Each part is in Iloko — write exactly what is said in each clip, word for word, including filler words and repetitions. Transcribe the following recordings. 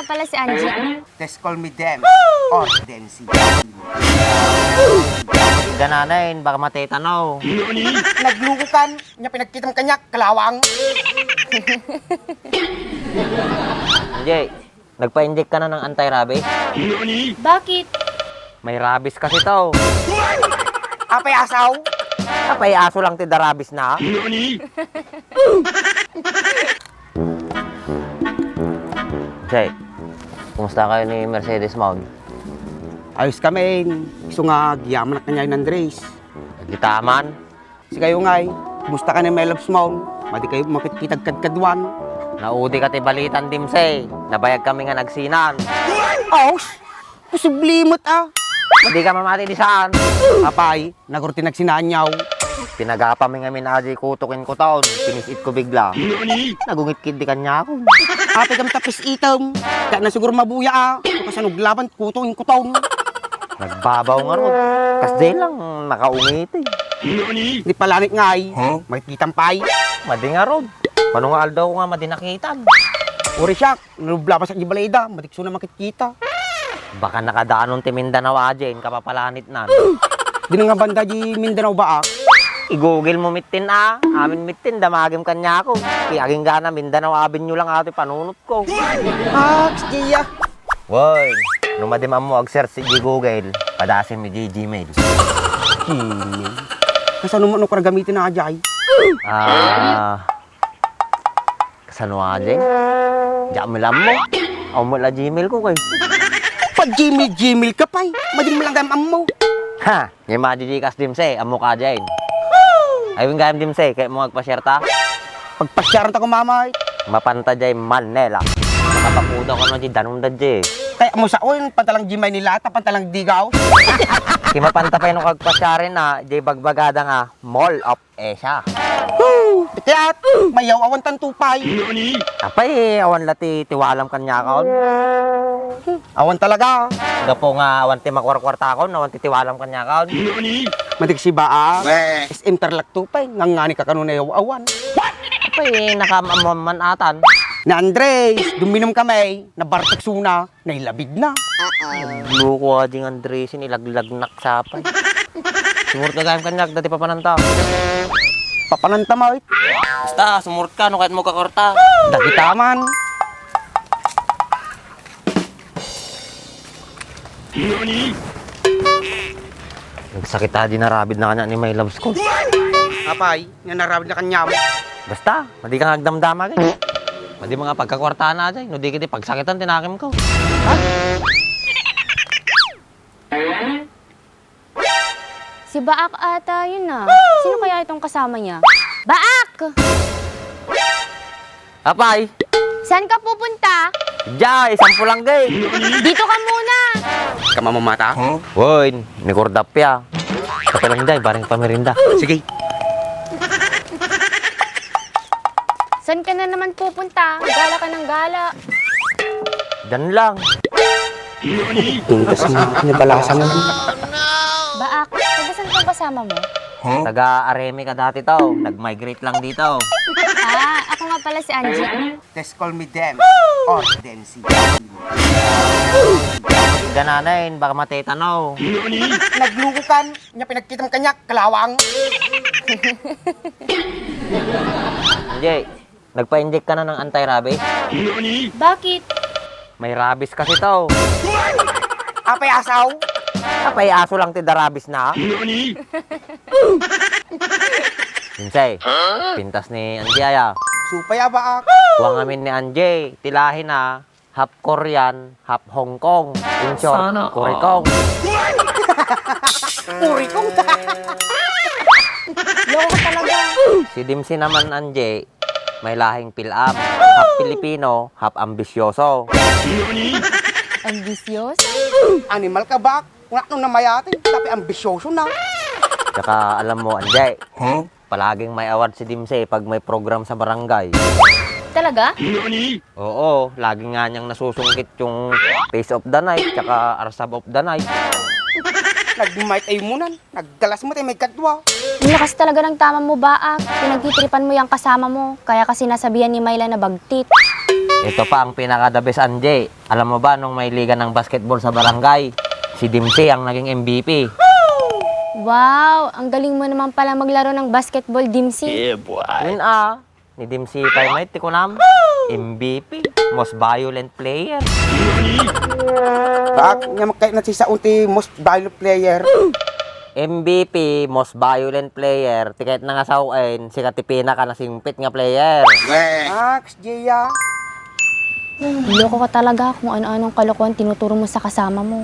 Pala si Angie. Just call me Dem. Or Dem si Gananain, baka matay tanaw. Nagluko kan, nya pinagkitam kaniak, kalawang. Angie, nagpa-inject ka na ng anti-rabies? Bakit? May rabies kasi to. Apay asaw? Apay aso lang ti da rabies na? Jay, kumusta kayo ni Mercedes Maud? Ayos kami, isu nga agyamanak kaniayo ni Andres. Agitaman? Sikayo ngay, kumusta ka ni my loves Maud? Madi kayo makitkita kadkaduan. Naudi ka ti balitan, Dimsey. Nabayag kami nga nagsinan. Aus! Posible met a. Madi ka mamati di saan? Apay, nagurti nagsinanyaw. Pinagapa mi ngamin a di kuto ken kuton, pinis-it ko bigla. Nagungit ketdi kaniakon. Apay kam tapis item. Kaya na siguro mabuya a. Kasano aglaban kuto ken kuton. Nagbabaw ngarud. Kasdiay lang nakaungiti. Di palanit ngay. Huh? Makitkitam pay. Madi ngarud. Mano nga aldaw ko nga madi nakitam. Uri siak. Nalublabasak di balay da, matikso na makitkita. Baka nakadanon ti Mindanao a diay, kapapalanitnan. Di na nga banda di Mindanao ba, ah? I-Google mo mittin, ah. Amin mittin, damagim kaniakon. Ti agingga na Mindanao Avenue lang atoy panunotko. Ah, kasdiay. Woy, no madi ammo ag-search iti Google, padasim iti Gmail. Gmail? Kasano man no kara gamiten a diay? Ah, Kasano a diay? Diak met la ammo. Awan met la Gmail ko kay. Pa-Gmail, Gmail ka pay. Madi met lang gayam ammo. Ha! Diay madi di kas Dimsey, ammo ka diay. Ay, wen gayam Dimsey, kayatmo nga agpasiarta? Pagpasiaran ta ko mamay. Mapanta diay Manila. Makapakuda ko no diay danum da diay. Kayatmo sa, oy, pantalang di Manila, ta pantalang digaw. Ti mapanta pay no kagpasiaren a, diay bagbagada nga Mall of Asia. Woo! Ti kayat, mayaw awan tanto pay. Apay, awan la ti tiwalam kaniakon. Awan talaga. Gapu nga awan ti makuarkuartakon, awan ti tiwalam kaniakon. Madigsiba a. Weh. S M Tarlac to pay, ngangani ka kano nayaw awan. Apay, nakaamamman atan. Ni Andres, duminum kami, nabartek suna. Nailabid na. Loko a diay nga Andres, ilaglag nak sapay. Sumurot ka gayam kaniak, dati papananta. Papananta met. Basta, sumurot ka, no kayatmo kakwarta. Dagita man. Nagsakit a diay narabid na kaniak ni my loves ko. Apay, nga narabid na kaniam. Basta, madi ka nga agdamdama, kay. Madi nga pagkakwartaan a diay, no di kadi pagsakitan ti nakim ko. Ha? Si Baak ata yun, ah. Sino kaya itong kasama niya? Baak! Apay! Saan ka pupunta? Diay, sampo lang, gay. Dito ka muna. Kamamamata? Woy, ni Kordapia. Kape lang, diay, bareng pamirinda. Sige. Saan ka na naman pupunta? Gala ka ng gala. Diyan lang. Tuntas nga, nabalasan mo. Baak, taga saan tong kasama mo? Taga Areme ka dati to. Nag-migrate lang dito. Ah, ako nga pala si Angie. Just call me Dem. Or Dem si Gananain, baka matay tanaw. Nagluko kan, nya pinagkitam kaniak, kalawang. Hindi. Nagpa-inject ka na ng anti-rabies? Bakit? May rabies kasi to. Apay asaw? Apay aso lang ti da rabies na? Insay, pintas ni Angie aya. Supay a Baak. Kua ngamin ni Angie, ti lahi na, half Korean, half Hong Kong. In short, sana all. Kurikong. Kurikong. Loko ka talaga. Si Dimsi naman, Angie, may lahing Pil-am. Half Pilipino, half ambisyoso. Ambisyoso? Animal ka, Baak? Kung ano na mayatin, tapi ambisyoso na. Tsaka alam mo, Angie, palaging may award si Dimsi pag may program sa barangay. Talaga? Oo, lagi nga niyang nasusungkit yung Face of the Night tsaka Arsab of the Night. Nag-mic ay munan. Naggalas mo tayo may kadwa. Ang lakas talaga ng tama mo, Baak. Pinagtitripan mo yung kasama mo. Kaya kasi nasabihan ni Myla na bagtit. Ito pa ang pinaka-the best, Angie. Alam mo ba nung may liga ng basketball sa barangay, si Dimsi ang naging M V P. Wow! Ang galing mo naman pala maglaro ng basketball, Dimsi. Yun ah, ni Dimsi pay met ti kunam, M V P, most violent player. Bak, nya makkainat si Saon ti most violent player. M V P, most violent player, ti kayatna nga sawen, sika ti pinaka nasingpit nga player. Max, Gia. Loko ka talaga kung ano-anong kalokohan tinuturo mo sa kasama mo.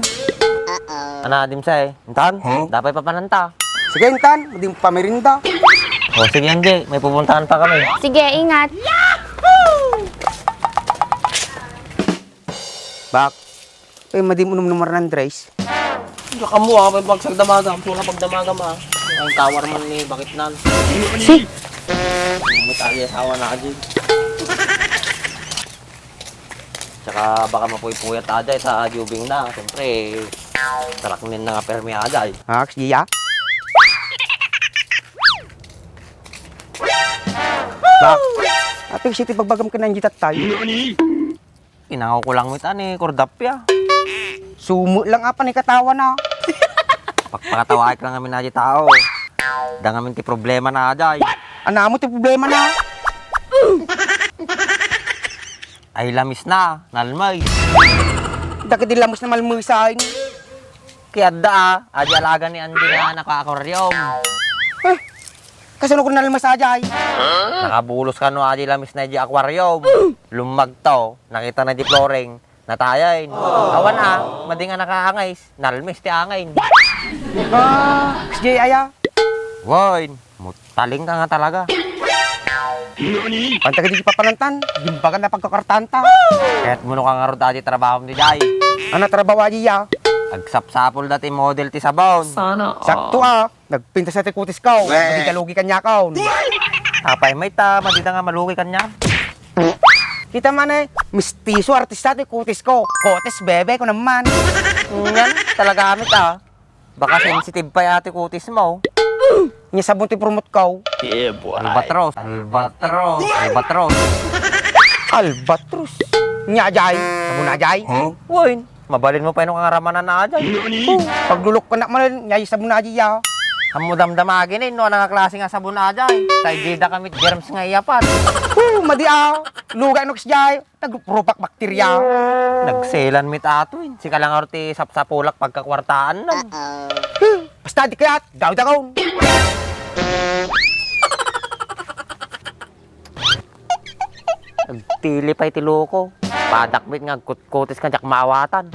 Ana, Dimsi, intan? Huh? Dapay papananta. Sige, intan, madi pamirinda. O, sige, Angie, may pupuntahan pa kami. Sige, ingat. Bak, eh, madi mo numnumar ng Andres. Diyak mo ah, may pagsagdamaga. Pura pagdamaga ma. Ang kawar man ni bakit nan. Si? May tali asawa na ka dyan. Tsaka baka mapuypuyat ajay sa jubing na. Siyempre, taraknin na nga permi ajay. Max, Gia? Bak, apik si ti pagbagam ka ng jitat tayo. Inangaw ko lang met ni Kordapia. Sumo lang apa ni katawa na. Pakpakatawaik lang amin na di tao. Da ngamin ti problema na ajay. Anamo ti problema na? Ay, lamis na, nalmay. Dagiti lamis na malmisain. Kaya da ah, adi alaga ni Andy nga naka-aquarium. Eh, kasano ko nalmas ajay? Nakabulos kano adi lamis na di aquarium. Lumagtaw, nakita na di flooring, natayen. Awan ah, madi nga nakaangay, nalmis ti angay. Ah, S J aya. Wine, mutaling ka nga talaga. Pantag di papanantan, gimbagan na pagkakartanta. Kaya't muno ka nga rod adi trabaho mo di jay. Ana trabaho adi ya? Agsapsapol dati model ti sabon. Sana all. Sakto ah. Nagpintas na ti kutis ko. Weh. Madi kalugi kaniakon. Apay mayta, madi da nga malugi kaniak. Kita man eh, mistiso, artista ti kutis ko. Kutis bebe ko naman. Ngan, talaga amit ah. Baka sensitive pa yati kutis mo. Nya sabon ti promote ko. Yeah, boy. Albatros, albatros, albatros. Albatros. Nya ajay, sabon ajay. Huh? Wine. Mabalin mo pay no kangaramanan na ajay. Nani? Oh, paglulok ka na man, nya sabon na ajay, ah. Ammo damdama agin eh, no, anang klase nga sabon na ajay. Tay gida kamit germs nga iyapan. Oh, madi, ah. Luga no, S J. Nagrupak bakterya. Nagselan met ato, eh. Sika lang aro ti sapsapulak pagkakwartaan na. Huh, basta di kayat, daw-daw. Nagtili pay ti loko. Padak met nga agkutkutis nga diak maawatan.